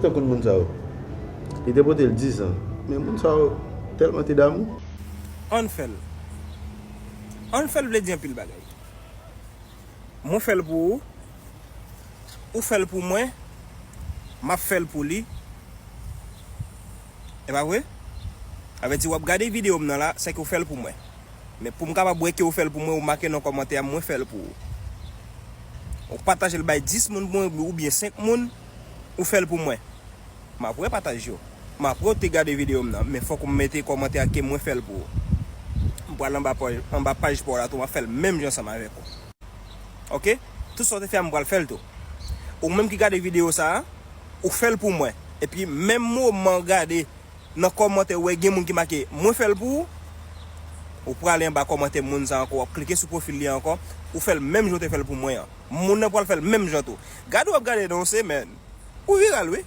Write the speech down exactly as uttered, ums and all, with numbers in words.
Te konn moun sa yo. Li te pote l diz an. Men moun sa yo tèlman te damou. Ann fè l. Ann fè l vle di anpil bagay. Mwen fè l pou ou. Ou fè l pou mwen. M ap fè l pou li. E pa vre? Sa vle di w ap gade videyo m nan la, sèke w fè l pou mwen. Men pou m kapab wè ke w fè l pou mwen, ou make nan kòmantè a, mwen fè l pou ou. Ou pataje l bay dis moun pou mwen, oubyen senk moun, ou fè l pou mwen. M ap repataj yo. M ap re te gade videyo m nan, men fòk ou mete kòmantè a ke mwen fè l pou ou. M pral anba paj, anba paj pa w la tou, m ap fè l menm jan ansanm avèk ou. Oke? Tout sa w te fè a, m pral fè l tou. Ou menm ki gade videyo sa a, ou fè l pou mwen. Epi menm moman w gade nan kòmantè, ou wè gen moun ki make mwen fè l pou ou, ou prale anba kòmantè moun sa ankò, w ap klike sou pwofil li ankò, ou fè l menm jan w te fè l pou mwen an. Moun nan pral fè l menm jan tou. Gade w ap gade nan yon semèn. Ou viral wi.